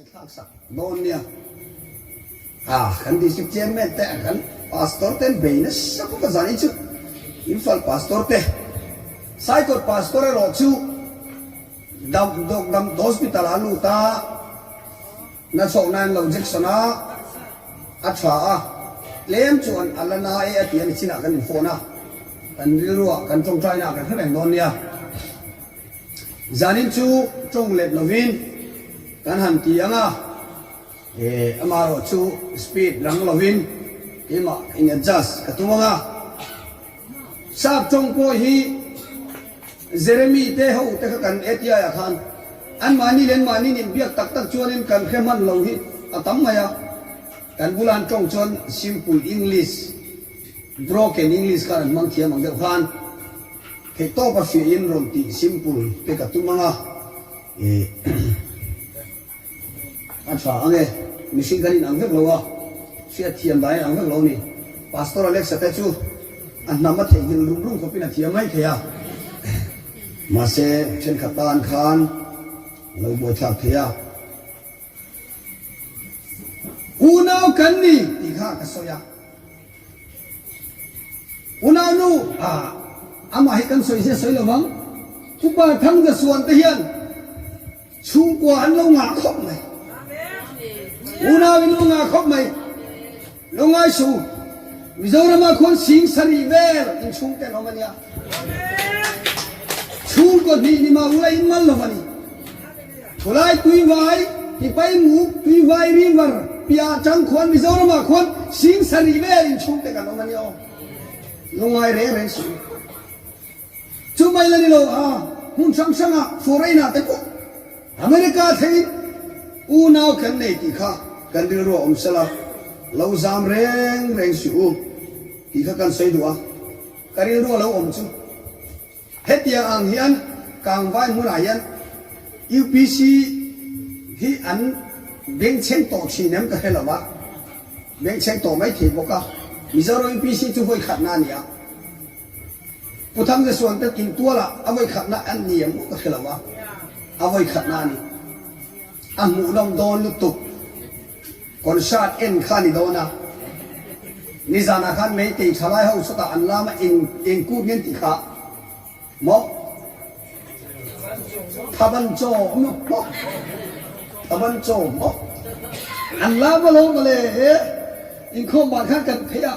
ngaihthlak sak dawn nia. A, kan District Chairman te, kan Pastor te an bei nasa bawk a zan hi chu Imphal Pastor te, Saikawt Pastor erawh chu dam dawk dam Hospital ah a lut a, nachhawkna an lo injection a, a tha a, tlem chu an a la na e a ti a ni chinah kan inphone a, kan rilruah kan tawngtaina ah kan hre reng dawn nia. Zanin chu tawng let lovin kan han ti ang a. E, amaherawh chu speed rang lovin keimah in adjust ka tum ang a. Sap tawng pawh hi Jeremy te ho te kha kan ATI ah khan anmahni leh anmahni in inbiak tak tak chuanin kan hre hman lo hi a tam mai a. Kan bula an tawng chuan simple English, broken English khan an hmang thiam ang deuh khan theihtawp a hriain rawn tih simple te ka tum ang a. E. A tha ang e, mihring kan inang vek lo a, hriat thiam dan inang vek lo a ni. Pastor Alexa te chu a hnam a theihnghilh rum rum khawpin a thiam mai thei a, mahse thenkhat tan khan a lo buaithlak thei a. Unau kan ni tih kha ka sawi a. Unau nu ah amah hi kan sawi zia sawi lo vang. Upa Thangzasuan te hian Chhungkua an lo ngah khawp mai. Unau in lo ngah khawp mai. Lo ngai su. Mizoram ah khuan sing sarih vel in chhungte an awm a nia. Chhungkaw hnih ni mah ula in mal lo a ni. Thulai tuivai, Tipai muk, Tuivai river piah atang khuan Mizoram ah khuan sing sarih vel in chhungte kan awm a nia aw. Lo ngai reng reng su. Chu mai la ni lo a, hmun hrang hrangah foreign ah te pawh America thlengin unau kan nei tih kha kan rilru a awm sela, lo zam reng reng suh u tih kha kan sawi duh a, ka rilru a lo awm chu hetiang ang hian Kangvai hmunah hian UPC hi an bengchheng tawh thin em ka hre lo va, bengchheng tawh mai thei bawk a, Mizoram UPC chu vawi khatna a ni a. Pu Thangzesuan te intualah a vawikhatna an ni em ka hre lo a, a vawikhatna a ni. A hmuhnawm dawn lutuk. Concert en kha a ni dawn a. Nizanah khan Meitei thalai ho chutah an lam a eng eng kut ngen tih kha maw? Thaban chaw maw? Thaban chaw maw? An lam alawm mawle e, inkhawm ban khan kan phei a.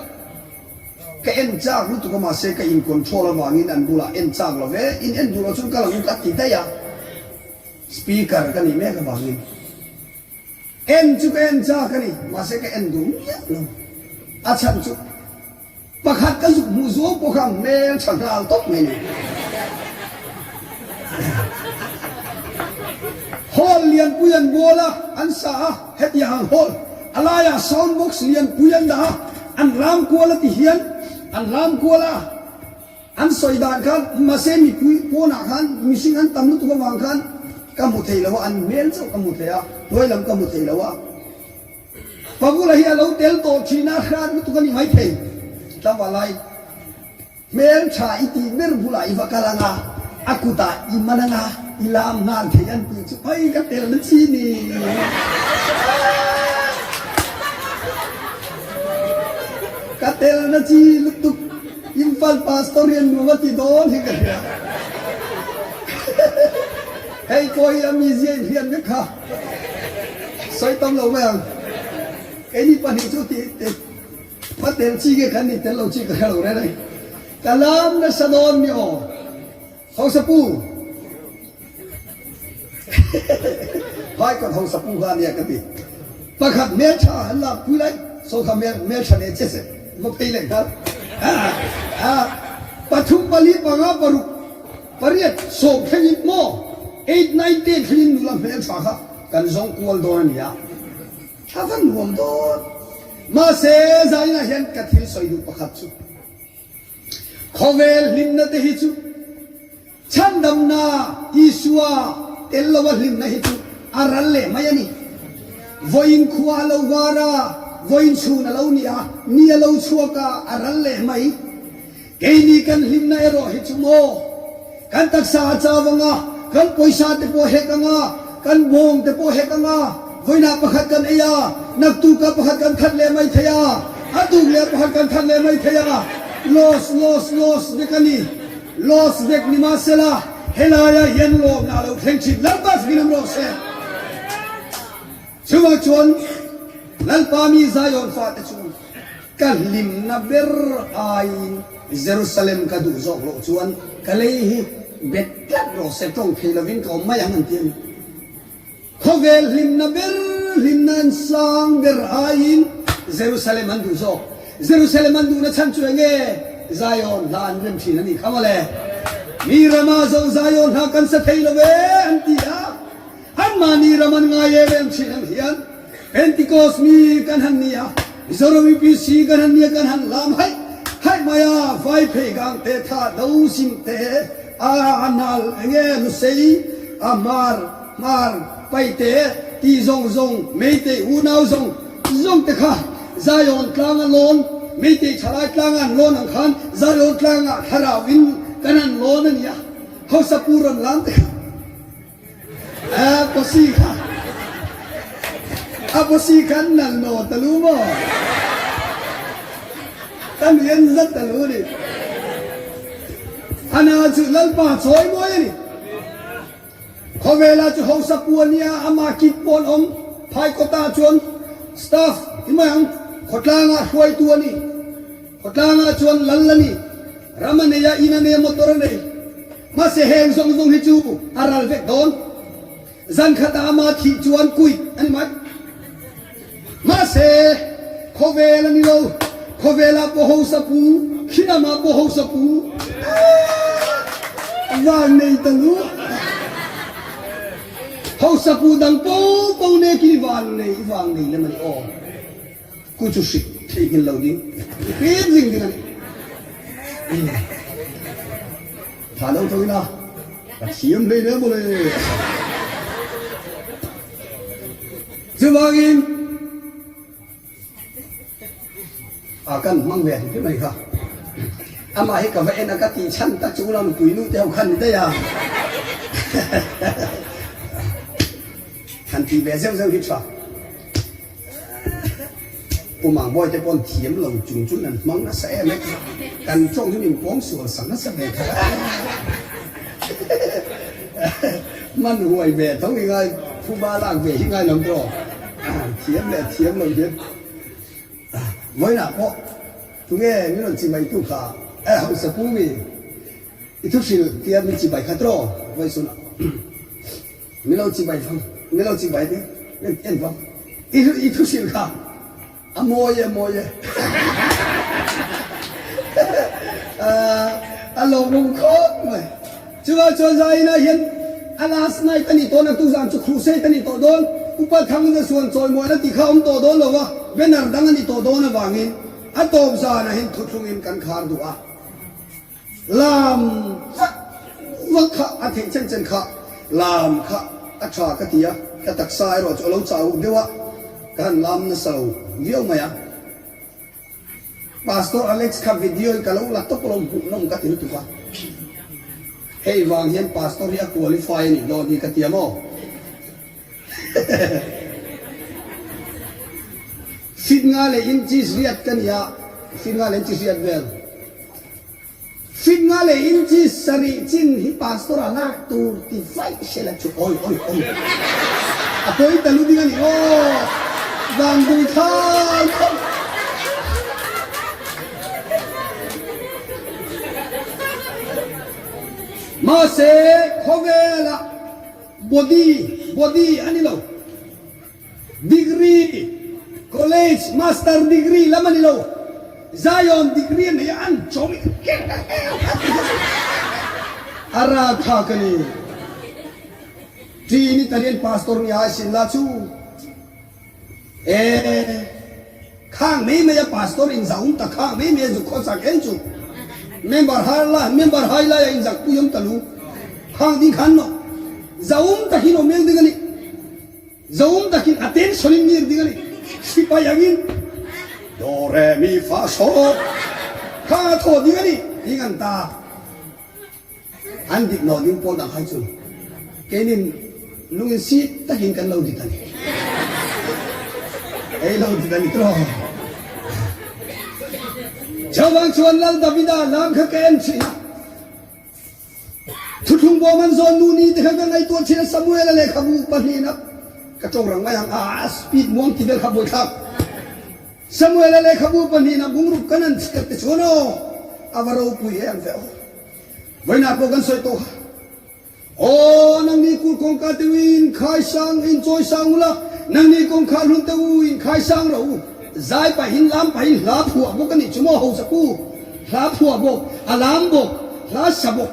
Ka en chak lutuk a mahse ka in control avangin an bulah en chak lo ve, in en duh loh chuan ka lang ka ti daih a, speaker ka nih mek avangin en chu ka en chak a ni mahse ka en duh miah lo, a chhan chu pakhat ka zuk hmuh zuau pawh kha hmel tha nghal tawp mai ni. Hall lianpui an bual a, an sa a, hetiang ang hall a laiah sound box lianpui an dah a, an ram kual a ti hian an ram kual a, an sawi dan khan mahse mipui pawnah khan mihring an tam lutuk avang khan ka hmu thei lo a, an hmel chauh ka hmu thei a, hnuai lam ka hmu thei lo a. Pavula hi a lo tel tawh thin a, hrat lutuk a ni maithei tlangval lai. Hmel tha i tih ber bulah i va kal ang a, a kutah i man ang a, i lam nghal thei an tih chu oi ka tel na chi ni. Ka tel na chi lutuk Imphal pastor hian nuam a ti dawn hi ka hria. Hei pawh hi a mizia in hriat vek kha. Sawi tam lo mai ang. Keini pahnih chu tih Va tel chi nge kan nih tel lo chi ka hre lo reng a ni. Ka lam nasa dawn mi aw. Hausa pu. Vai kawt hausa pu kha ania ka ti. Pakhat hmel tha an lak pui lai saw kha hmel hmel tha leh che se va phei leh nghal. Pathum pali panga paruk pariat sawm thlengin maw eight nine ten thlengin nula hmel tha kha kan zawng kual dawn a nia. A va nuam dawn. Mahse, zainah hian ka thil sawi duh pakhat chu, khawvel hlimna te hi chu chhandamna Isua tel loa hlimna hi chu a ral leh mai a ni. Vawiin khua a lo var a, vawiin chhun a lo ni a, ni a lo chhuak a, a ral leh mai. Keini kan hlimna erawh hi chu maw, kan taksa a chau ang a, kan pawisa te pawh hek ang a, kan bawng te pawh hek ang a. Vawiinah pakhat kan ei a, naktukah pakhat kan that leh mai thei a, a tuk leh pakhat kan that leh mai thei a. Loss, loss, loss vek a ni. Loss vek ni mahsela, helaiah hian lawmna a lo thleng thin. Lalpa fingin awm rawh se. Chuvang chuan Lalpa mi Zion fate chu ka hlimna ber aiin Jerusalem ka duh zawk loh chuan ka lei hi bet tlat rawh se, tawng thei lovin ka awm mai ang an ti a ni. Khawvel hlimna ber hlimna an sang ber aiin Jerusalem an duh zawk. Jerusalem an duhna chhan chu enge? Zion hla an rem thin a nih kha mawle. Mi rama zo Zion hla kan sa thei lo ve an ti a. Anmahni ram an ngai em em thin ang hian Pentecost mi kan han ni a, Mizoram UPC kan han ni a kan han lam haih haih mai a, Vaiphei gang te, Thahdo sim te, a nal enge Lusei, a Hmar, Hmar, Paite tih zawng zawng, Meitei unau zawng zawng te kha Zion tlanga lawn, Meitei thalai tlanga an lawn ang khan Zion tlangah thlarau in kan han lawn a nia, hausa pu rawn lam te kha. A pawsi kha a pawsi kha an nal naw ta lu maw? Ka nui an zat ta lu ni. Ana chu Lalpa chawi mawi a ni. Khawvela chu hausa pu a nia, ama kit pawh an awm. Phaikawta chuan staff ti mai ang, khawtlangah hruaitu a ni. Khawtlangah chuan lal a ni. Ram a nei a, in a nei a, motor a nei. Mahse heng zawng zawng hi chu a ral vek dawn. Zan khatah ama thih chuan kuit a ni mai. Mahse khawvel a ni lo, khawvelah pawh hausa pu, khinamah pawh hausa pu, van nei ta lu. Hausa pu dang po po nekin i van nei, i vang nei lem a ni aw. Ku chu hrik theihnghilh lo ding i pem zing ding a ni. Tha lo tho ila ka thiam hlei hle mawle. Chuvangin a kan hmang ve hrim mai kha. Amah hi ka va en a ka tih chhan tak chu unau nupui nu te ho khan ni daih a. Han tih ve zeuh zeuh hi tha. Pu Mangbawi te pawn thiam lo chung chuan an hmang nasa em e, kan tawng hi min pawng sual sak nasa ve kha man huai ve tho hi ngai phuba lak ve hi ngai lo tawh thiam leh thiam lo hian vawiinah pawh tunge min rawn chimai tu kha eh hausa pu mi i thu hrilh tia min chimai kha tawh vawi sunah. Min lo chibai vang, min lo chibai te, min en vang. I i thu hrilh kha a mawi e, a mawi e. A lawmawm khawp mai. Chuvang chuan Zainah hian a last night a nih tawh na tuzan chu crusade a nih tawh dawn. Upa Thangna chuan chawimawina tih kha a awm tawh dawn lo va, banner dang a nih tawh dawn avangin a tawp zanah hian thuthlungin kan khar duh a. Lam vak vak kha a theih chen chen kha lam kha a tha ka ti a, ka taksa erawh chu a lo chau deuh a, ka han lam nasa lo viau mai a. Pastor Alex kha video in ka lo la tawp lo hmuhnawm ka ti lutuk a, hei vang hian Pastor hi a qualify a nih dawn hi ka ti a maw? Feet nga leh inches riat ka ni a, feet nga leh inches riat vel. Feet nga leh inches sarih chin hi pastor a lak tur ti vaih se la chu awi awi awi. A pawi ta lu ding a ni aw, vang dui thlai khawp. Mahse khawvelah Body, body a ni lo. Degree, college, master degree lam a ni lo. Zion degree a nei a, an chawm a ral thlak a ni. Trinitarian pastor ni ai sin la chu. E, khang mai mai a pastor in zah um ta khang mai mai a zuk khawsak en chu. Member har la, member hai lai a in zak pui awm ta lu. Khang ding khan no. Zah um takin awm el ding a ni. Zah um takin attention in mir ding a ni. Sipai angin do re mi fa so khang a thaw ding a ni. Ding an ta. An dik lo ding pawl dang hai chu keinin lungin si takin kan lo dik a ni. Ei lo dik a ni tawh. Chuvang chuan Lal Davida lam kha ka en thin a. Thuthlung bawm an zawn nu ni te kha ka ngaihtuah thin a, Samuela lehkhabu pahnihna ka tawng rang mai ang a, speed muang ti vel kha buaithlak. Samuela lehkhabu pahnihna bungruk kan an chhiat te chuan aw, a va ropui em ve aw. Vawiinah pawh kan sawi tawh kha. Aw, nangni kul kawngka te u in khai sang, in chawi sang ula, nangni kawngkhar hlun te u in khai sang rawh u. Zai pahin lam pahin hla phuah bawk a nih chu maw Hosaku? Hla phuah bawk, a lam bawk, hla sa bawk.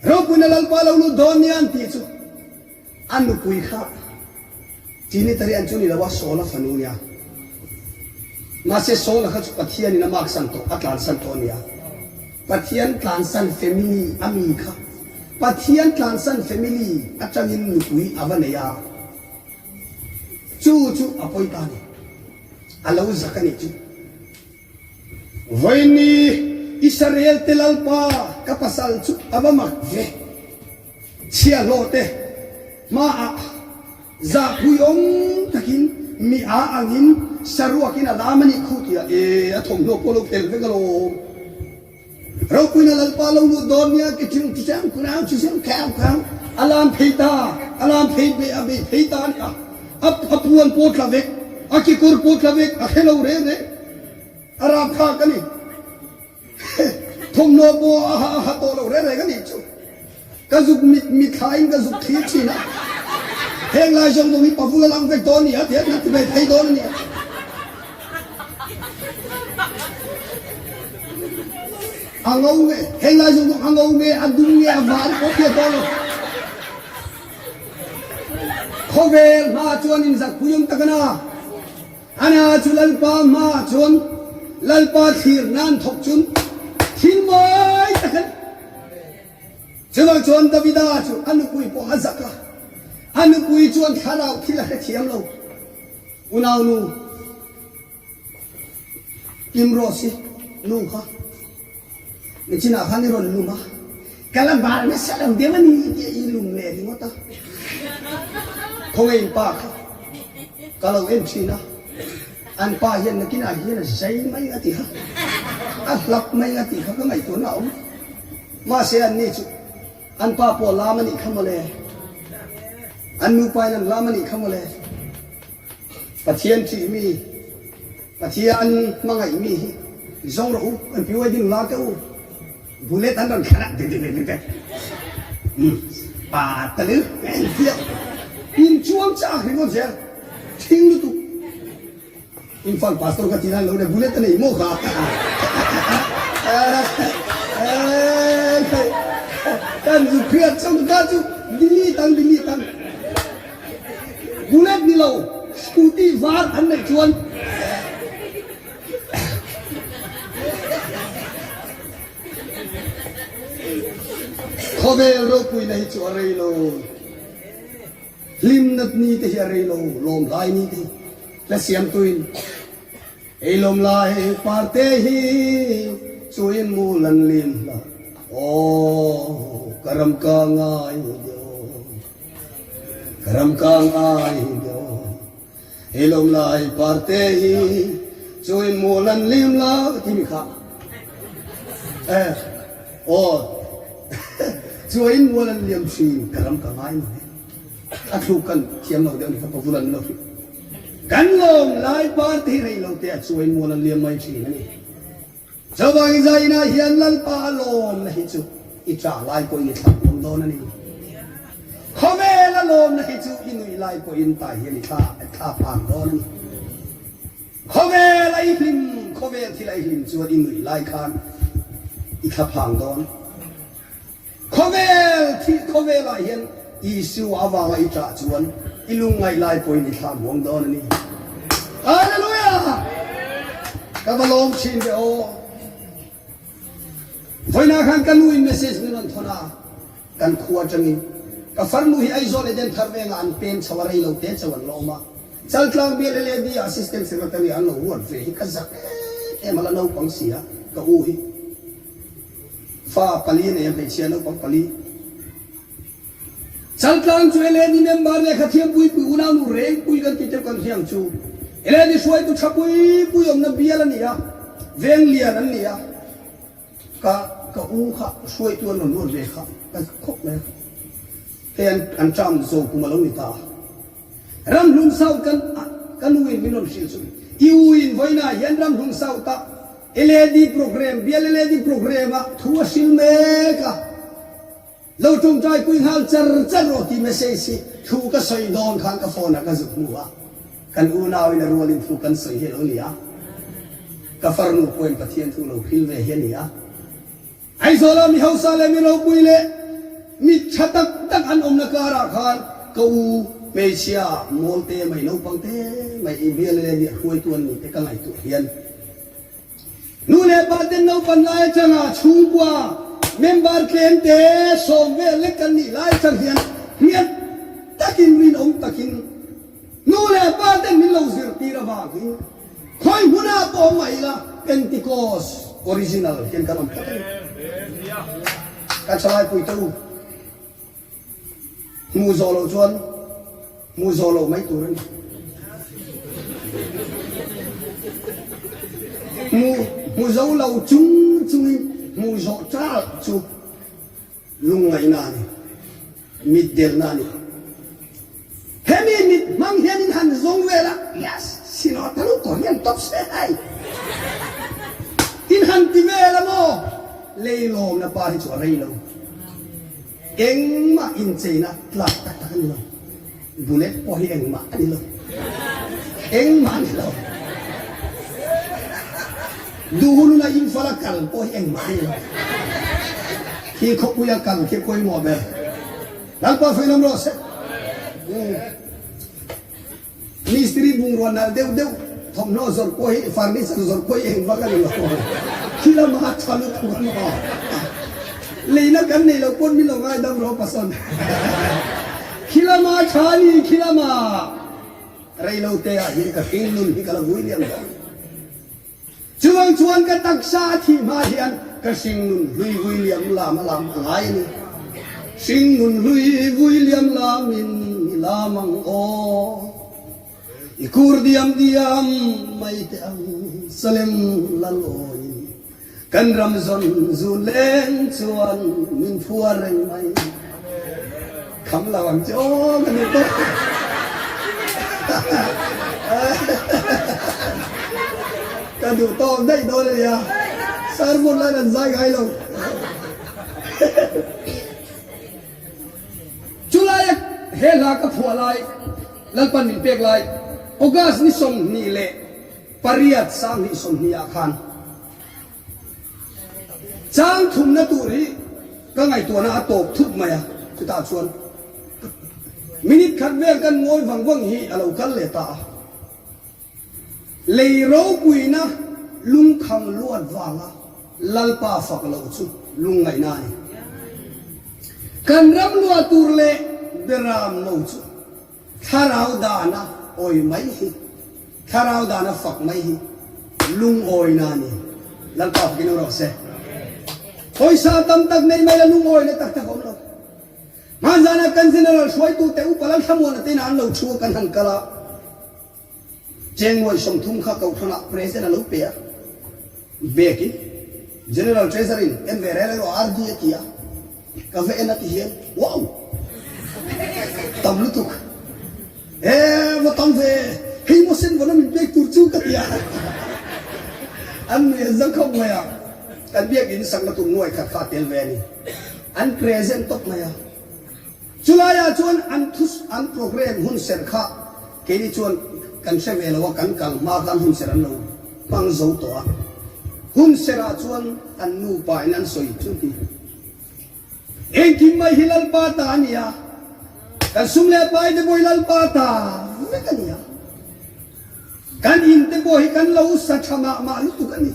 Ropuina Lalpa lo lut dawn nia an tih chu a nupui kha Chini tari an chu ni lo a, Saul-a fanu nia. Mahse Saul-a kha chu Pathianin a maksan tawh, a tlansan tawh a nia. Pathian tlansan family a mi kha Pathian tlansan family atangin nupui a va nei a, chu chu a pawi ta a ni. A lo zak a nih chu. Vawiinni Israel te Lalpa ka pasal chu a va mak ve. Chhiahhlawh te hmaah zahpui awm takin mi a angin saruakin a lam a nih khu tia e a thawmhnaw pawh lo phel vek alawm. Ropuina Lalpa lo lut dawn nia ki thing chi hrang khurang chi hrang khang khang a lam phei ta a lam phei be a bei phei ta a ni a a puan pawh tla vek a kekawr pawh tla vek a hre lo reng reng a rapthlak a ni. Thawmhnaw pawh a ha tawh lo reng reng a nih chu. Ka zuk mit mitthla in ka zuk thlir thin a. Heng lai zawng zawng hi pavul a lang vek dawn a ni a ti a, na ti ve thei dawn a ni a. A ngo nge, heng lai zawng zawng a ngo nge, a dum nge, a var pawh hriat dawn lo. Khawvel hma chuan inzakpui awm tak a na. Ana chu Lalpa hmaah chuan Lalpa thlir nan thawk chun thil mawi tak a ni. Chuvang chuan Davida chu a nupui pawh a zak a, a nupui chuan thlarau thil a hrethiam lo. Unaunu Kim Rose-i nu kha nichinah khan i rawn lum a, ka la bal nasa lo deuh a ni tih i lum leh ringawt a. Khawngaih pa kha ka lo en thin a, an pa hian nakinah hian a zai mai a ti kha, a hlap mai a tih kha ka ngaihtuahna a awm. Mahse an ni chu an pa pawh lam a nih kha mawle, an nupa in an lam a nih kha mawle. Pathian ṭih mi, Pathian hmangaih mi hi zawng rawh u, kan pi wedding la teh u, bullet an rawn khalh a, dek dek dek dek pa tal engtiah in chuang chak ringawt zel, thing lutuk. Imphal pastor ka ti nan lo le bullet a nei maw kha kan zu hriat chang ka chu delete ang delete ang bullet ni lo scooty var an neih chuan khawvel ropuina hi chu a rei lo hlimnat ni te hi a rei lo lawm hlai ni te hi Hla siamtuin ei lawm lai parte hi chuin mul an lim hlah aw ka ram ka ngai deuh ka ram ka ngai deuh ei lawm lai parte hi chuin mul an lim hlah timi kha eh aw chuin mul an liam thin ka ram ka ngai mai. A thluk kan thiam lo deuh ni kha pavul an lo hrih. Kan lawm lai party rei lo te a chuai mual an liam mai thin a ni. Chuvangin zainah hian Lalpa a lawmna hi chu i ṭah lai pawhin i thlak ngam dawn a ni. Khawvel a lawmna hi chu i nuih lai pawhin tah hian i thla i thla phang dawn a ni. Khawvel a i hlim, khawvel thil a i hlim chuan i nuih lai khan i thla phang dawn. Khawvel thih khawvelah hian Isua avanga i ṭah chuan i lungngaih lai pawhin i thlah muang dawn a ni. Hallelujah! Ka va lawm ṭhin ve aw. Vawiinah khan ka nu in message min rawn thawn a, kan khua aṭangin ka farnu hi Aizawl Edenthar vengah an pem chho a, rei lo te chauh an la awm a. Chaltlang bial LAD ah Assistant Secretary an lo ruat ve hi ka zak em em a, la naupang si a, ka u hi. Fa pali nei a hmeichhia naupang pali. Chaltlang chu LAD member lehkha thiampuipui unaunu Rengpui kan tih deuh kan hriang chu. Eleni hruaitu tha pui pui awmna bial a ni a, veng lian an ni a, ka ka u kha hruaitu an rawn ruat ve kha ka khawp mai a, hei an an term zo kum a lo ni ta a. Ramhlun South kan ka nu in min rawn hrilh chu i u in vawiinah hian Ramhlun South ah LAD program bial LAD program ah thu a hril mek a, lo tawngtai pui nghal char char rawh tih message hi thu ka sawi dawn khan ka phone ah ka zuk hmu a, kan unau in a rual in thu kan sawi hi a lo ni a, ka farnu pawhin Pathian thu lo hril ve hi a ni a. Aizawla mi hausa leh mi ropui leh mi tha tak tak an awmna karah khan ka u hmeichhia mawl te mai naupang te mai i bial leh nia hruaitu an ni te ka ngaihtuah hian nu leh pa ten naupan lai atanga chhungkua member tlem te sawm vel lek kan nih lai atang hian hriat takin rinawm takin nu leh pa ten min lo zirtir avangin Khawi hmunah pawh awm mah ila Pentecost original hian kan awm tlat a ni. Kan thalai pui te u, hmuh zawh loh chuan hmuh zawh loh mai tur a ni. Hmuh hmu zo lo chung chungin hmuh zawh ṭalh chu Lungngaihna a ni. Mitdelna a ni. Hemi mit hmang hian in han zawng vel a, yes, silo ta lutuk hian tawp se hei. In han ti vel a maw? Leilawmna pa hi chu a rei lo. Engmah incheina tlak tak tak a ni lo. Bullet pawh hi engmah a ni lo. Engmah a ni lo. Duhununa Imphal a kal pawh hi engmah a ni lo. Khi khawpui a kal khi pawimawh ber. Lalpa fuihnawm rawh se. Mistiri bungrua nalh deuh deuh thawmhnaw zawrh pawh hi furniture zawrh pawh hi engvak a ni lo. Khi lama a tha lutuk a maw. Leina kan nei lo pawn min lo ngaidam rawh pasawn. Khi lama a tha a ni khi lama reilo te ah hian ka hring nun hi ka la vui liam dawn. Chuvang chuan ka taksa a thih hma hian ka hringnun hlui vui liam lam a lam a ngai a ni. Hringnun hlui vui liam lamin i lam ang aw. I kur diam diam mai teh ang Salem Lalawiin kan ram zawn zun leng chuan min phuar reng mai. Kham lo ang che aw ka duh tawh. Ka duh tawk daih dawn a nia. Sermon lai an zai ngai lo. Chulaia he hla ka phuah lai Lalpan min pek lai August ni 28 2020 ah khan Chang thumna tur hi ka ngaihtuahna a tawp thup mai a, chutah chuan minute khat vel kan ngawi vang vang hi a lo kal leh ta a. Lei ropuina lungkham luat vanga Lalpa fak loh chu lungngaihna a ni. Kan ram luah tur leh beram lo chu Thlarau dana awi mai hi, thlarau dana fak mai hi lungawina a ni. Lalpa fakin awm rawh se. Pawisa tam tak nei mai la lungawina tak tak a awm lo. Hmanzana kan General hruaitute upa Lalthlamuana te inah an lo thu a kan han kal a. Chengmuai 30 kha Kohhranah President a lo pe a, Bekin General Treasury in en ve rel erawh RD a ti a, ka va en a ti hian wow! Tam lutuk e va tam ve hei maw sen vana min pek tur chu ka ti a, an nui an zang khawp mai a, kan biakin sakna tur nuai khat kha a tel ve a ni, an present tawp mai a. Chulaiah chuan an thu an program hun serh kha keini chuan kan hre ve lo a, kan kal hma khan hun serh an lo hmang zo tawh a. Hun serhah chuan an nupa in an sawi chu ti. Engkim mai hi Lalpa ta a ni a, kan sum leh pai te pawh hi Lalpa ta vek a ni a, kan in te pawh hi kan lo sa tha mah mah lutuk a ni.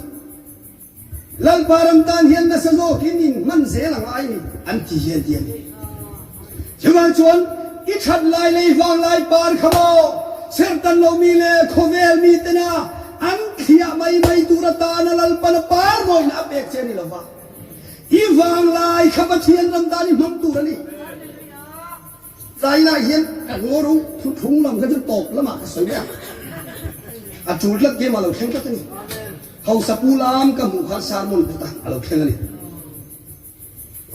Lalpa ram tan hian nasa zawkin in hman zel a ngai ni an ti hian ti a ni. Chuvang chuan i that lai lei vang lai par kha maw serhtan lo mi leh khawvel mi tena an thliah mai mai tur atana Lalpan a par mawina a pek che a ni lova. I vang lai kha Pathian ram tan i hmang tur a ni. Tlai lai hian ka ngaw ro thuthlung lam kha chu tawp lamah ka sawi mai ang. A tul tlat game a lo thleng tlat a ni. Hausa pu lam ka hmuh khan sermon kut a a lo thleng a ni.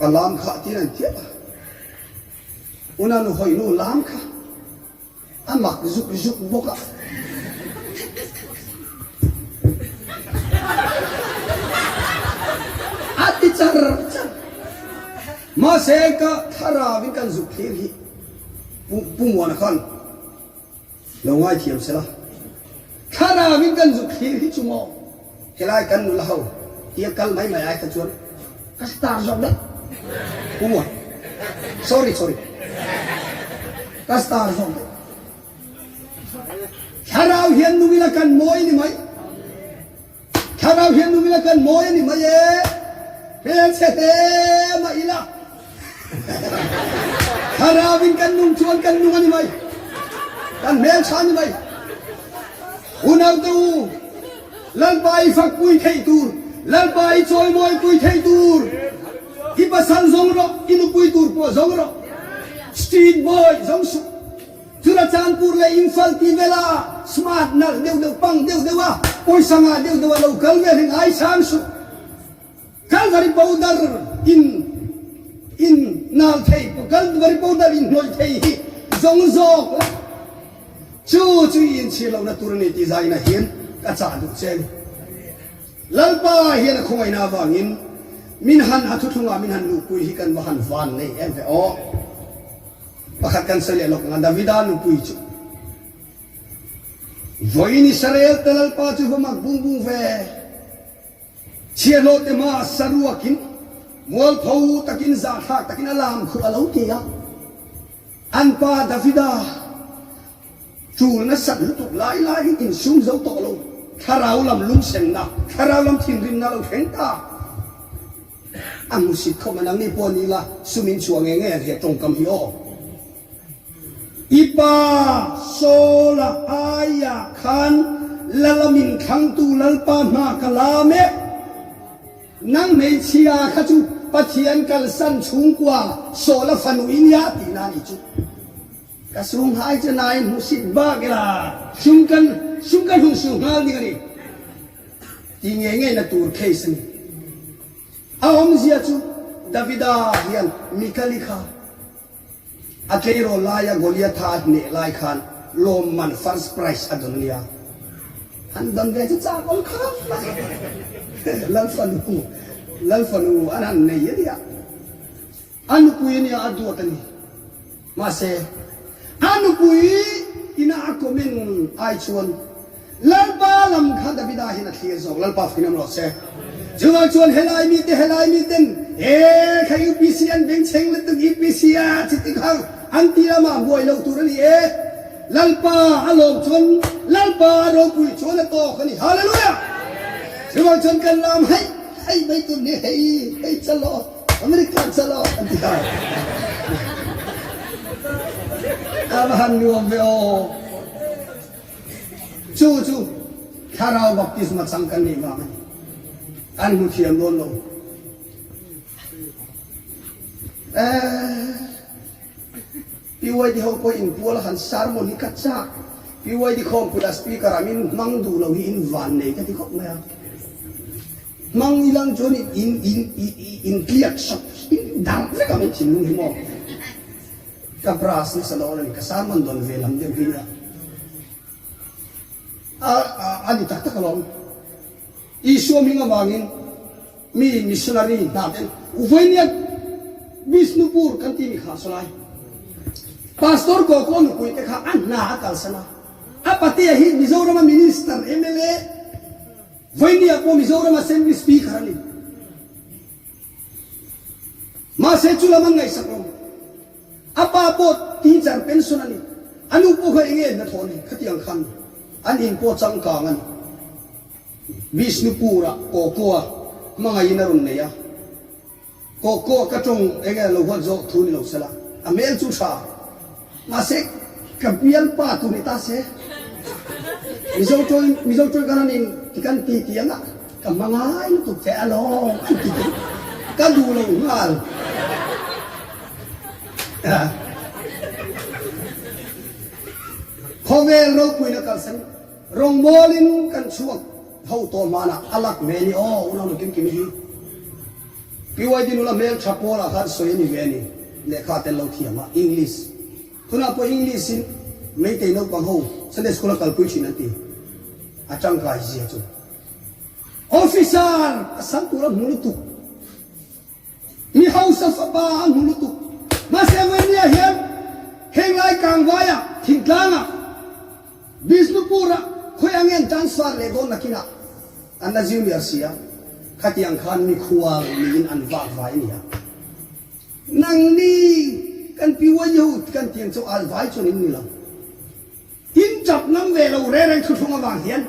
A lam kha tiin an tiap a. Una nu hawi nu lam kha a mak zuk zuk bawk a. A ti char char. Mahse ka thlarau in kan zuk thlir hi Pu Pu Muana khan Lo ngaithiam sela, thlarau in kan zuk thlir hi chu maw helai kan nula ho tia kal mai mai ai kha chuan ka star zawk daih. Pu Muan, sorry sorry, ka star zawk daih. Thlarau hian nung ila kan mawi ni mai. Thlarau hian nung ila kan mawi a ni mai e. Hmelchhe hle mah ila Thlarau in kan nung chuan kan nung a ni mai. Kan hmeltha a ni mai. Unaute u, Lalpa i fakpui theih tur, Lalpa i chawimawipui theih tur, i pasal zawng rawh, i nupui tur pawh zawng rawh. Street boy zawng suh. Churachandpur leh Imphal tih vela smart nalh deuh deuh pang deuh deuh a pawisa ngah deuh deuh a lo kal vel hi ngai sang suh. Kalvari powder in in nal thei Kalvari powder in hnawih thei hi zawng zawk la chu chu i inchhir lohna tur a ni tih zaina hian ka chah duh che a ni. Lalpa hian a khawngaihna avangin min han a thuthlungah min han luhpui hi kan va han van nei em ve aw. Pakhat kan sawi leh lawk ang a, Davida nupui chu vawiin Israel te Lalpa chu va mak bung bung ve, chhiahhlawh te hmaah saruakin mualpho takin zahthlak takin a lam khuh a lo ti a, an pa Davida tul nasat lutuk lai laiin insum zo tawh lo, thlarau lam lungsenna, thlarau lam thinrimna a lo thleng ta. A hmusit khawp a, nangni pawh ni la sum in chhuah ngei ngei ang he tawngkam hi aw. I pa Saul-a aiah khan Lala min thlangtu Lalpa hma ka la mek. Nang hmeichhia kha chu Pathian kalsan chhungkua Saul-a fanu i nia tihna a nih chu. Ka sung hai chu nain hmusit bak ila sum kan sum kan hun su nghal ding a ni. Tih ngei ngei na tur case a ni. A awmzia chu Davida hian Mikali kha a tleirawl laia Goliatha a hneh lai khan lawmman first prize a dawn a nia. Han dawn ve chu chak awm khawp mai. Lalfanu Lalfanu an han nei a nia. A nupui a nia a duat a ni. Mahse, a nupui ina a comment ai chuan Lalpa lam kha Davida hian a thlir zawk. Lalpa fakin awm rawh se. Chuvang chuan helai mite helai miten e kha UPC an bengchheng lutuk UPC a chiti khang an ti lamah buai loh tur a ni e. Lalpa a lawm chuan Lalpa a ropui chuan a tawk a ni. Hallelujah! Chuvang chuan kan lam hei hei mai tur ni hei hei chalaw. America chalo an ti a. A va han nuam ve aw. Chu chu thlarau baptisma chang kan nih vang a ni. An hmu thiam dawn lo. Eh, PYD ho pawh in pual han sermon hi ka chak. PYD khawmpui a speaker ah min hmang duh lo hi in van nei ka ti khawp mai a. Hmang i lang chuan in in in tliak sawk in darh vek ang i thinlung hi maw? Ka brush nasa dawn a ni, ka sermon dawn ve lam deuh hi nia. A a ni tak tak alawm. Isua hming avangin mi missionary hna ten Uvainiat Bishnupur kan tih mi kha sawlai. Pastor Kawkaw nupui te kha a hna a kalsan a, a patea hi Mizorama minister mla Vawinia pawh Mizoram Assembly Speaker a ni. Mahse chu lam an ngaihsak lo. A pa pawh teacher pension a ni. A nu pawh kha enge hnathawh a ni khatiang khan an in pawh changkang a ni. Bishnupur-ah Kawkaw-a hmangaihin a rawn nei a. Kawh kawh ka tawng enge lo huat zawk thu ni lo sela, a hmel chu tha. Mahse ka bialpa tur ni ta se, Mizo tawng Mizo tawng kan han in ti kan ti ti anga ka hma ngai lutuk che alawm an ti chu ka duh lo nghal. Khawvel ropuina kalsan. Rawngbawlin kan chhuak ho tawh hmanah a lak ve ni aw unau nu Kimkimi hi. PYD nula hmel tha pawlah khan sawi a ni ve a ni. Lehkha tel lo thiam a, English. Tunah pawh English in Meitei naupang ho Sunday School a kalpui thin an ti. A tangkai zia chu. Officer pasal tur a hmu lutuk. Mi hausa fapa a hmu lutuk. Mahse Vawimia hian heng lai Kangvaia, Thingtlanga, Bishnupur-ah khawi ang nge an transfer leh dawn nakinah an la junior si a, khatiang khan mikhual niin an vak vai a ni a. Nangni kan PYU kan tiang chu al vai chuan in ni lo. In tap ngam ve lo reng reng thuthlung avang hian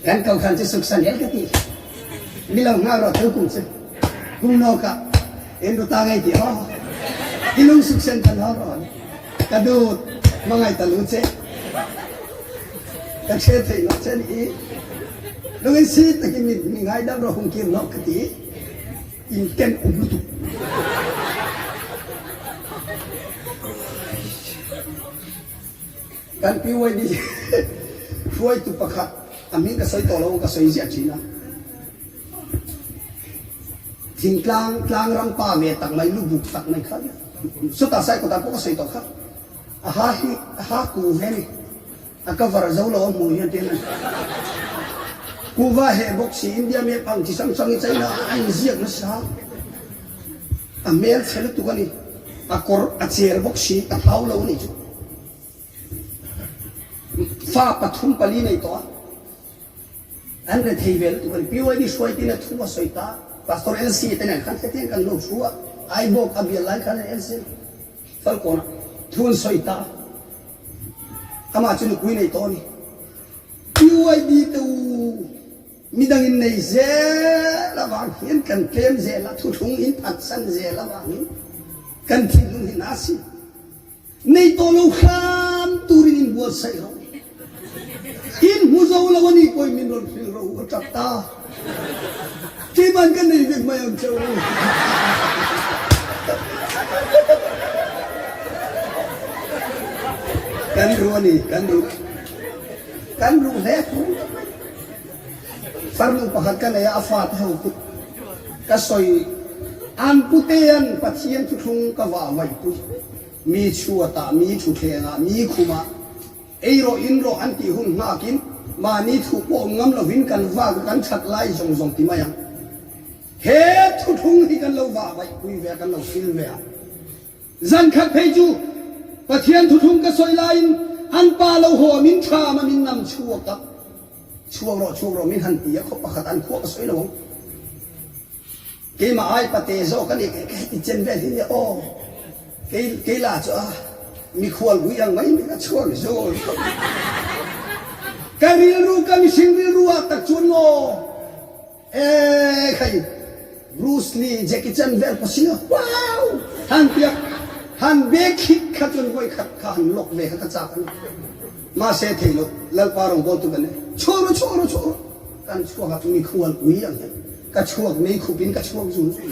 kan kohhran chu suksan hel ka ti. Mi lo nghak rawh tho kum chu kum nawk ah in ru ta ngei ti haw. I lung suksen tan haw rawh. Ka dut hmangaih ta lu che. Ka hre thei lo che ni. Lung in si takin mi ngaidam rawh hung kir nawk ka ti. In ken awm lutuk. Kan PYD hruaitu pakhat a hming ka sawi tawh lo ang ka sawi ziah thin a. Thingtlang tlang ram pa ve tak mai lubuk tak mai kha chutah sai kawtah pawh ka sawi tawh kha. A ha hi a ha ku ve a ni. A cover zo lo a hmuh hian tin a kuhva heh bawk si India map ang chi hrang hrang hi China a inziak nasa a hmel chhe lutuk a ni a kawr a cher bawk si a thau lo a nih chu fa pathum pali nei tawh a an rethei ve lutuk a ni PYD hruai tin a thu a sawi ta Pastor LC te nen khan hetiang kan lo thu a Aibawk a bial lai khan LC Falkawnah thu an sawi ta. Amah chu nupui nei tawh a ni. PYD te u midang in nei zel avang hian kan tlem zel a, thuthlung in phatsan zel avangin kan thinlung hi na si. Nei tawh lo hram turin in buatsaih rawh. In hmu zo lo a nih pawhin min rawn hrilh rawh u a tap ta. Keiman ka nei vek mai ang che u. Kan ruh a ni, kan ruh. Kan ruh hle thu mai. Farnu pakhat ka nei a, a fate ho kut ka sawi. An putean Pathian thuthlung ka vah vaihpui. Mi chhuatah, mi thutthlengah, mi khumah ei rawh, in rawh an tih hun nghakin mahni thu pawh awm ngam lovin kan vak a, kan that lai zawng zawng ti mai ang. He thuthlung hi kan lo vah vaihpui ve a, kan lo sil ve a. Zan khat phei chu Pathian thuthlung ka sawi laiin an pa lo haw a min thlam a, min nam chhuak a, chhuak rawh, chhuak rawh min han ti a, khaw pakhat an khuah ka sawi lo ang. Keimah ai pate zawk a ni kei ka heti chen vel hi nia aw. Kei kei la chu a mikhual vui ang mai mai ka chhuak zawl khawp. Ka rilru ka mihring rilru ah tak chuan maw ee khai Bruce Lee Jackie Chan vel pawh si a wow han piak han be khik kha chuan vawi khat kha han lock ve kha ka chak a ni. Mahse thei lo Lalpa rawngbawl tu kan ni. Chhuak rawh chhuak rawh chhuak rawh kan chhuak a mikhual ui ang hian. Ka chhuak mei khup in ka chhuak zul zul.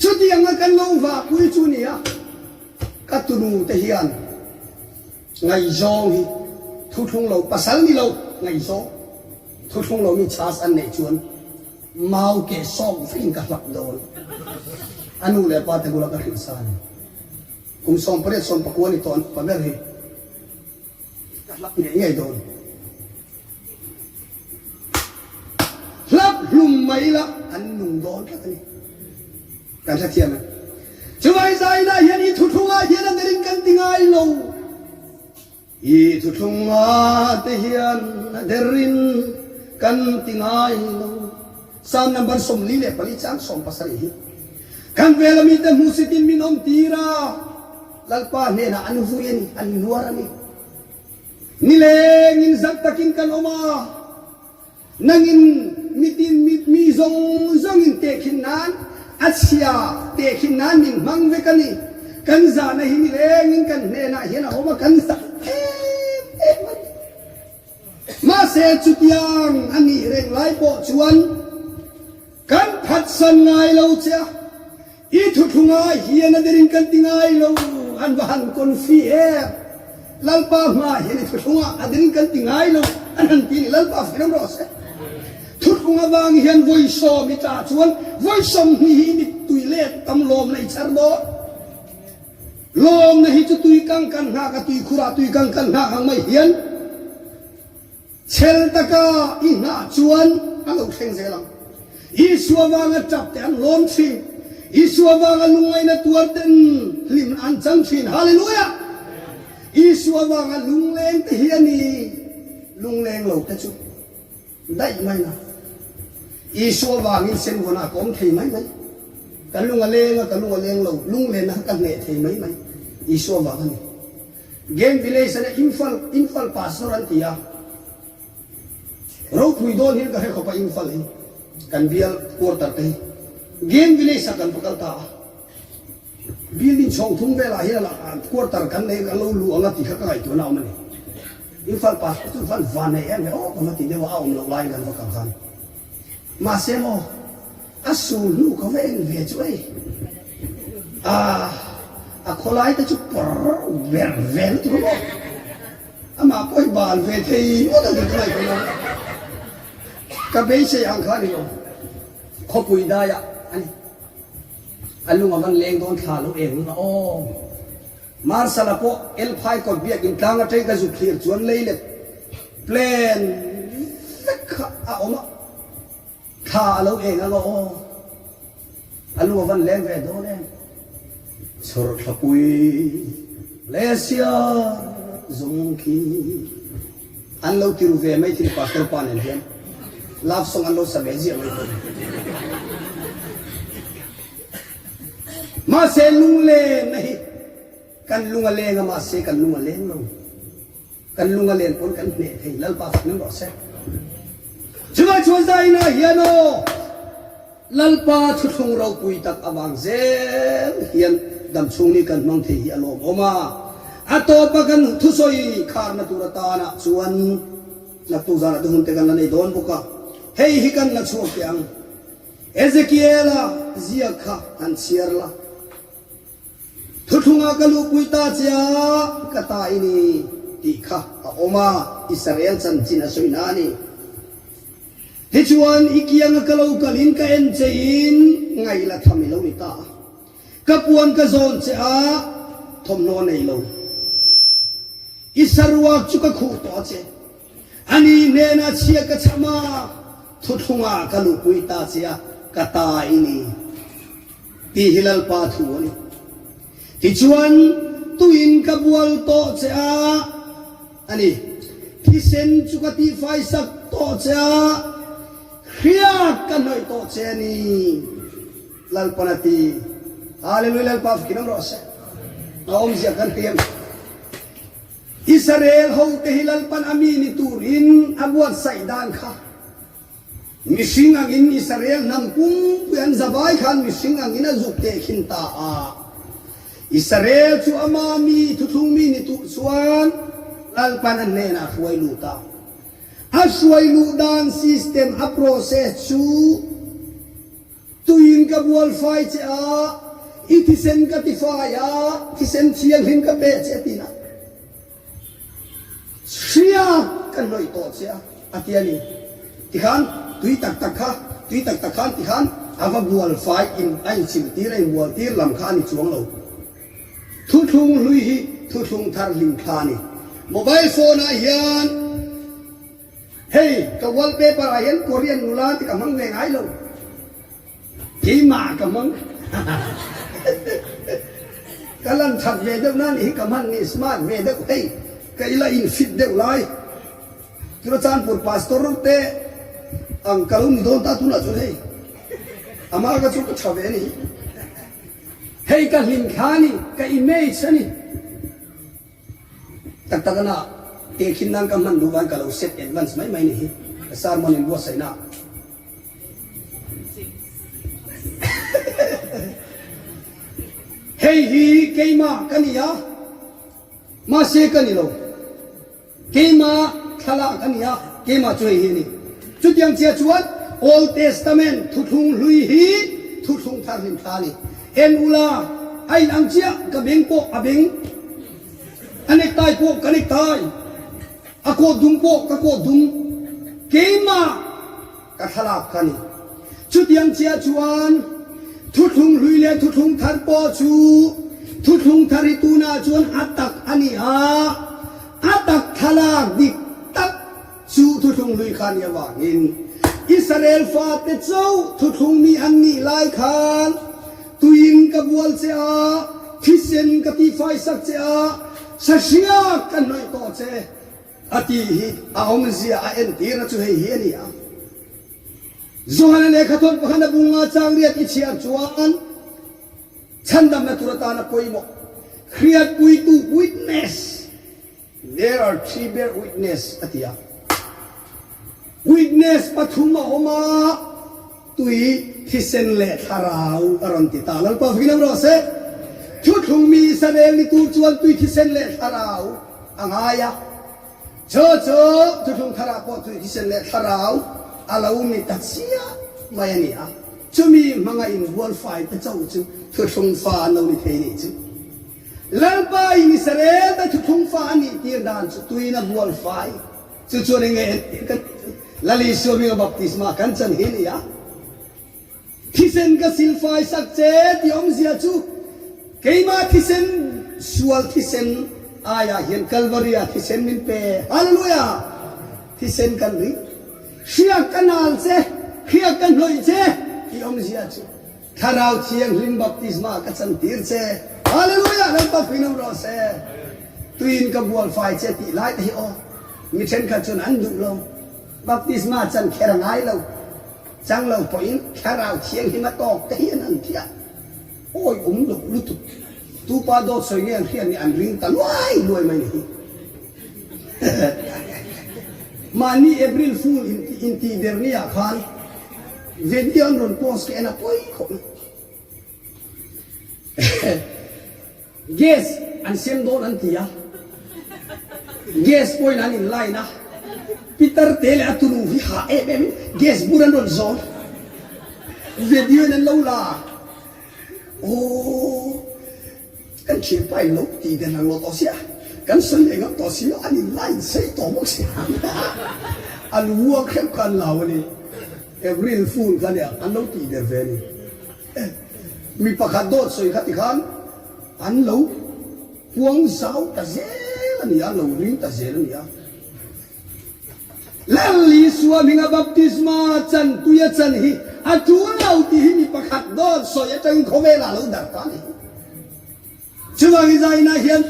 Chutianga kan lo vahpui chu nia, ka tunu te hian ngaihzawng hi thuthlung lo, pasal ni lo ngaihzawng thuthlung lo mi chhas an neih chuan mau keh sawk vekin ka hlap dawn. A nu leh pa te bula ka hrilh sa a ni. Kum 18 19 ni tawh an upa ber hi. Ka hlap ngei ngei dawn. Hlap hlum mai la an nung dawn tlat a ni. Kan hrethiam em? Chuvai zainah hian i thuthlungah hian a derin kan ti ngai lo. I thuthlungah te hian a derin kan ti ngai lo. Psalm number 44 chang 17 hi kan vela mite hmuhsitin min awm tir a. Lalpa hnenah an vui a ni, an nuar a ni. Nilengin zak takin kan awm a, nangin mitin mi zawng zawngin tehkhin nan, a chhia tehkhin nan min hmang vek a ni. Kan zahna hi nilengin kan hnenah hian a awm a, kan zah em em a ni. Mahse chutiang a nih reng lai pawh chuan kan phatsan ngai lo che a. I thuthlungah hian a derin kan ti ngai lo, an va han confi em! Lalpa hmaah hian i thuthlungah a ding kan ti ngai lo an han ti ni. Lalpa fiam rawh se. Thuthlung avang hian vawisawm i tah chuan vawisawmhnih hi i mittui let tam lawmna i chher dawn. Lawmna hi chu tui kang kan nghak a, tuikhurah tui kang kan nghak ang mai hian chhel taka i nghah chuan a lo thleng zel ang. Isua vanga tap te an lawm thin, Isua vanga lungngaihna tuar ten hlim an chang thin. Hallelujah! Isua vanga lungleng te hi a ni, lungleng lo te chu. Daih mai na. Isua vangin senvawnah ka awm thei mai mai. Ka lung a leng a, ka lung a leng lo. Lunglenna kha ka hneh thei mai mai. Isua vang a ni. Game village a nia, Imphal, Imphal pastor an ti a. Ropui dawn hian ka hre khawp a Imphal hi. Kan bial quarter te hi. Game village ah kan va kal ta a. Building chhawng thum velah hian quarter kan nei kan lo luh ang a tih kha ka ngaihtuahna a awm a ni. Imphal passport chu van van nei em em aw ka va ti deuh a, a awm loh laiin kan va kal khan. Mahse maw a sul hnu ka va en ve chu ei a a khawlai te chu pawr ver ve lutuk a maw. Amah pawh hi bal ve thei ngawt ang tih ka ngaihtuahna a awm. Ka beisei ang kha a ni lo. Khawpui daiah a ni. A lung a van leng dawn thla lo eng lung a aw. Marsala pawh Elphai kawt biakin tlang atang ka zuk thlir chuan lei let plan vek kha a awm a, thla a lo eng ang a aw. A lung a van leng ve dawn em. Chhawrthlapui leh siar zawng khi. An lo ti ru ve mai thil pastor pa nen hian love song an lo sa ve ziah mai thei. Mahse lunglen na hi kan lung a leng a mahse kan lung a leng lo. Kan lung a len pawn kan hneh thei Lalpa fak ning rawh se. Chuvai chuan zainah hian aw Lalpa thuthlung ropui tak avang zel hian damchhung ni kan hmang thei hi a lawmawm a. A tawpa kan thusawi kharna tur atana chuan naktuk zanah te hun te kan la nei dawn bawk a, hei hi kan la chhuak teh ang. Ezekiela ziak kha han chhiar la. Thuthlungah ka luhpui ta che a, ka ta i ni tih kha a awm a, Israel chanchin a sawi na a ni. Tichuan, i kianga ka lo kalin ka en chein ngaih la tham i lo ni ta a. Ka puan ka zawn che a, thawmhnaw nei lo. I saruak chu ka khuh tawh a che. Ani hnenah chhia ka cham a, thuthlungah ka luhpui ta che a, ka ta i ni. Tih hi Lalpa thu a ni. Tichuan, tuin ka bual tawh che a, A ni, thisen chu ka tihfai sak tawh che a, hriat ka hnawih tawh che a ni, Lalpan a ti. Hallelujah, Lalpa fakin awm rawh se. A awmzia kan hriam. Israel hote hi Lalpan a mi ni turin a buatsaih dan kha. Mihring angin Israel hnam pumpui an zavai khan mihring angin a zuk teh khin ta a. Israel chu ama mi thuthlung mi ni tur chuan Lalpan a hnenah a hruai lut a. A hruai luh dan system a process chu tuiin ka bual fai che a, i thisen ka tifai a, thisen thianghlim ka pe che a ti na. Hria ka hnawih tawh che a, a ti a ni. Tikhan tui tak tak kha, tui tak tak khan tikhan a va bual fai in a inchilh tir, a inbual tir lam kha a ni chuang lo. Thuthlung hlui hi thuthlung thar hlim thla a ni. Mobile phone ah hian hei ka wallpaper ah hian Korean nula te ka hmang ve ngai lo. Keimah ka hmang. Ka lan that ve deuh na nih hi ka hman ni smart ve deuh hei ka ila in fit deuh lai. Churachandpur pastor te ang ka lo ni dawn ta tunah chuan hei amah ka chu ka tha ve a ni. Hei ka hlim thla a ni, ka image a ni. Tak tak ana tehkhin nan ka hman duh vang ka lo set advance mai mai ni hi ka sermon in buatsaihna. Hei hi keimah ka ni a, mahse ka ni lo. Keimah thlalak a ni a, keimah chu hei hi a ni. Chutiang chiah chuan Old Testament thuthlung hlui hi thuthlung thar hlim thla a ni. En ula, a inang chiah, ka beng pawh a beng. A necktie pawh ka necktie, a coat dum pawh ka coat dum, keimah ka thlalak ka ni. Chutiang chiah chuan thuthlung hlui leh thuthlung thar pawh chu thuthlung thar hi tunah chuan a tak a ni a, a tak thlalak dik tak Chu thuthlung hlui kha nih avangin Israel fate chauh thuthlung mi an nih lai khan tuiin ka bual che a, thisen ka tihfaisak che a, sahriak ka hnawih tawh che a tih hi a awmzia a entirna chu hei hi a ni a. Johana lehkhathawn pakhat a bunga changriat i chhiar chuan chhandamna tur atana pawimawh hriatpuitu, witness, There are three bear witness a ti a. Witness pathum a awm a, tui, thisen leh thlarau a rawn ti ta. Lalpa fakin awm rawh se. Thuthlung mi Israel ni tur chuan tui, thisen leh thlarau a ngai a. Chu chu thuthlung tharah pawh tui, thisen leh thlarau a lo ni ta chiah mai a ni a. Chumi hmanga inbual fai te chauh chu thuthlung fa an lo ni thei nih chu. Lalpa in Israel te thuthlung fa a nih tir dan chu tuin a bual fai. Chu chuan enge entir kan tih chu Lal Isua hminga baptisma kan chan hi a ni a. Thisen ka silfai sak che tih awmzia chu keimah thisen sual thisen aiah hian Kalvaria thisen min pe. Hallelujah! Thisen kan ring. Hriak ka nal che, hriak ka hnawih che tih awmzia chu Thlarau Thianghlim baptisma ka chantir che. Hallelujah! Lalpa puinom rawh se. Tuiin ka bual fai che tih lai te hi aw. Mi thenkhat chuan an duh lo. Baptisma chan kher a ngai lo. Chang lo pawhin Thlarau Thianghlim a tawk te hian an thiah. Awi awm lo lutuk. Tupa dawt sawi nge an hriat ni an ring ta luai luai mai ni hi. Mahni April Fool intih der ni ah khan Video an rawn post ka en a pawi khawp mai. Gas an sem dawn an ti a, gas pawhin an in line a, Peter te leh a tunu hi hah em em in gas bur an rawn zawn. Video in an lo la a, aww. Kan thianpa in lo ti den ang lo tawh sia, kan sawi leh ngam tawh si lo, an in la in sawi tawh bawk sia. An uang hreuh kha an lau a ni. April Fool kha nia, an lo tih der ve a ni. Mi pakhat dawt sawi kha tikhan an lo puang zau ta zel a ni a, an lo ring ta zel a ni a. Lal Isua hminga baptisma chan tuia chan hi a tul lo tih hi mi pakhat dawt sawi atangin khawvelah a lo darh ta a ni. Chuvangin zainah hian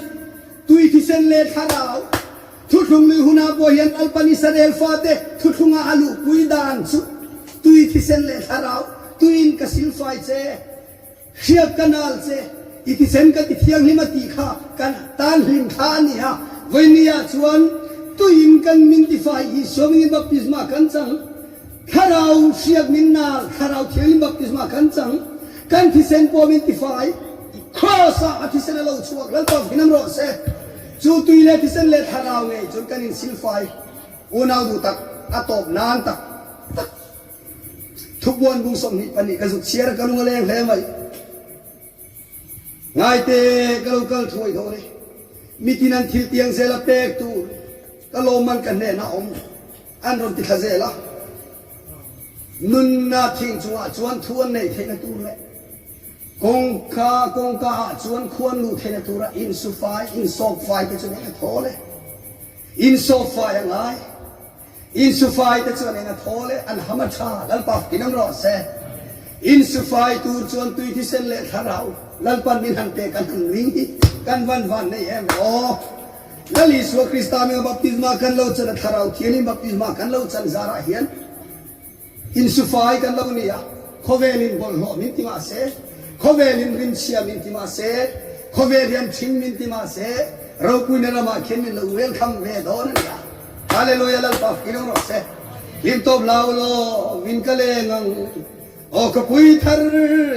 tui thisen leh thlarau thuthlung lui hunah pawh hian Lalpan Israel fate thuthlunga a luhpui dan chu tui thisen leh thlarau tuiin ka silfai che. Hriat ka nal che, i thisen ka ti thianghlim a tih kha kan tan hlim thla a ni a, vawinia chuan tuiin kan min tifai Isua mingin baptisma kan chang, Thlarau hriat min nal, Thlarau Thianghlim baptisma kan chang, kan thisen pawh min tifai, Kraws ah a thisen a lo chhuak, Lalpa vhinam rawh se, chu tui leh thisen leh Thlarau ngei chuan kan insilfai, unau duh tak a tawp nan tak tak. Thupuan bung 22 ka zuk chhiar a ka lung a leng hle mai. Ngaite ka lo kal thuai dawn e. Mitin an thil tiang zel a pek tur ka lawmman ka hnenah awm an rawn ti thla zel a. Nunna thing chungah chuan thu an neih theihna tur leh kawngka kawngka ah chuan khuan luh theihna tura insufai insawpfai te chu eng a thawl e. Insawpfai a ngai. Insufai te chuan eng a thawl e, an ham a tha, Lalpa in awm rawh se. Insufai tur chuan tui thisen leh thlarau Lalpan min han pek an han ring hi kan van van nei em aw. Lal Isua Krista hminga baptisma kan lo chan a thlarau thianghlim baptisma kan lo chan zarah hian Insufai kan lo ni a, khawvelin bawlhhlawh min ti mah se, khawvelin rimchhia min ti mah se, khawvel hian ṭhing min ti mah se, ropuina ramah khian min lo welcome ve dawn a ni a. Hallelujah Lalpa fing rawh se. Hlim tawp hlau law min ka leng ang, aw ka pui thar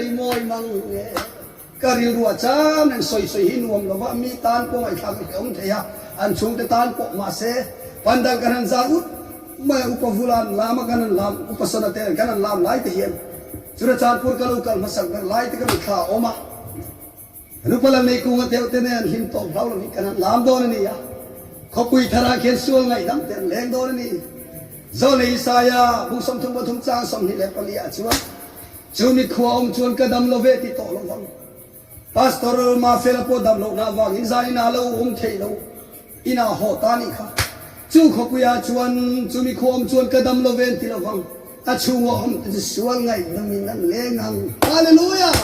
i mawi mang e. Ka rilru a chang reng sawi sawi hi nuam lova mi tan pawh ngaihthlak a hlauhawm thei a, an chhungte tan pawh mahse pandal kan han zar ut mai a, upa vula an lam a kan han lam, upa sana te kan han lam lai te hian Churachandpur ka lo kal hmasak ber lai te ka mitthla a awm a. Kan upa lam nei kunga deuh te nen an hlim tawp hlau lo hi kan han lam dawn a ni a. Khawpui tharah khian sual ngaihdam te an leng dawn a ni. Zawlei Isaia bu 33 chang 24 ah chuan, Chu mi khua awm chuan ka dam lo ve ti tawh lo vang. Pastor Mafela pawh dam lohna avangin zanin ah lo awm theih lo inah haw ta nih kha. Chu khawpuiah chuan chumi khua awm chuan ka dam lo ve an ti lo vang. A chhunga awm te chu sual ngaihdamin an leng ang. Hallelujah!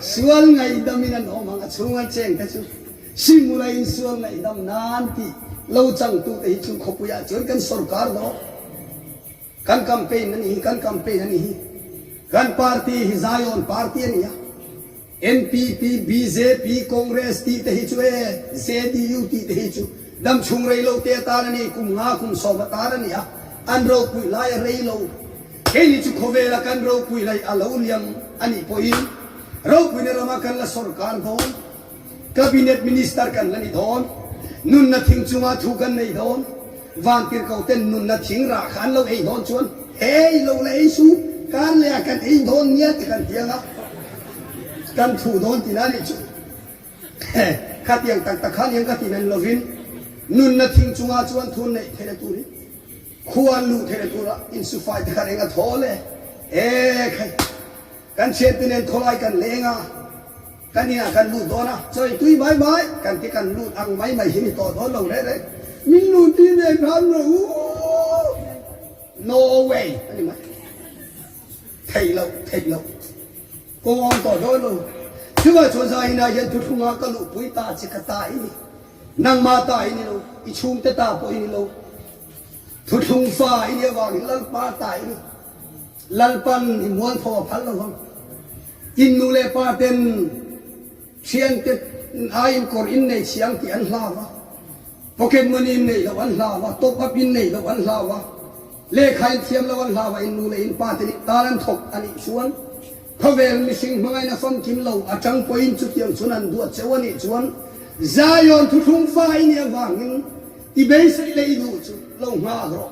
Sual ngaihdamin an awm ang, a chhunga cheng te chu Simulaiin sual ngaihdam nan tih lo changtute hi chu khawpuiah chuan kan sorkar dawn. Kan campaign a nih hi, kan campaign a nih hi. Kan party hi Zion party a ni a. NPP, bjp, Congress tih te hi chu e, JDU tih te hi chu dam chhung rei lo te atan a ni, kum nga kum sawm atan a ni a, an ropui lai a rei lo. Keini chu khawvela kan ropui lai a lo liam a nih pawhin ropuina rama kan la sorkar dawn. Cabinet Minister kan la ni dawn. Nunna thing chunga thu kan nei dawn. Vantirhkoh ten nunna thing rah kha an lo ei dawn chuan, Hei lo la ei su, kar leh ah kan ei dawn nia ti kan tiang a, kan thu dawn tina nih chu. Khatiang tak tak khan hian ka ti nan lovin nunna thing chunga chuan thu neih theihna turin khua an luh theihna tura insufai te khan eng a thawl e. E khai, kan thiante nen khawlai kan leng a. Kan inah kan lut dawn a, chawi tui mai mai kan ti kan lut ang mai mai hi ni tawh dawn lo reh reh. Min lut ti ve hram rawh u. No way a ni mai. Theih loh, theih loh. Kawng awm tawh dawn lo. Chuvah chuan zai inah hian thuthlungah ka luhpui ta che ka ta i ni. Nangmah ta i ni lo, i chhungte ta pawh i ni lo. Thuthlung fa i nih avangin Lalpa ta i ni. Lalpan i mualpho a phal lo vang. In nu leh pa ten thiante aiin kawr in nei chiang tih an hlau a, pocket money in neih loh an hlau a, top up in neih loh an hlau a, lehkha in thiam loh an hlau a, in nu leh in pa te nih tan an thawk a nih chuan khawvel mihring hmangaihna famkim lo atang pawhin chutiang chuan an duat cheu a nih chuan Zion thuthlung fa i nih avangin i beisei leh i duh chu lo nghak rawh,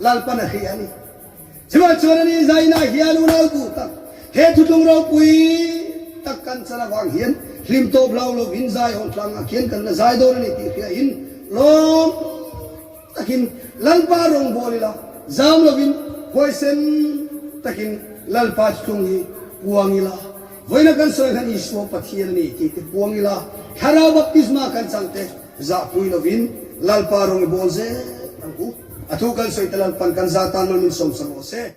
Lalpan a hria a ni. Chuvah chuan ani zainah hian unau duh tak, he thutlung ropui tak kan chan avang hian hlim tawp hlau lovin zai hawn tlangah khian kan la zai dawn a ni tih hriain lawm takin Lalpa rawngbâwl ila, zam lovin huaisen takin Lalpa thutlung hi puang ila, vawiina kan sawi khan Isua Pathian a ni tih te puang ila, Thlarau baptisma kan chang te zahpui lovin Lalpa rawngbâwl zel ang u. A thu kan sawi te Lalpan kan za tan mal min sawmsa rawh se.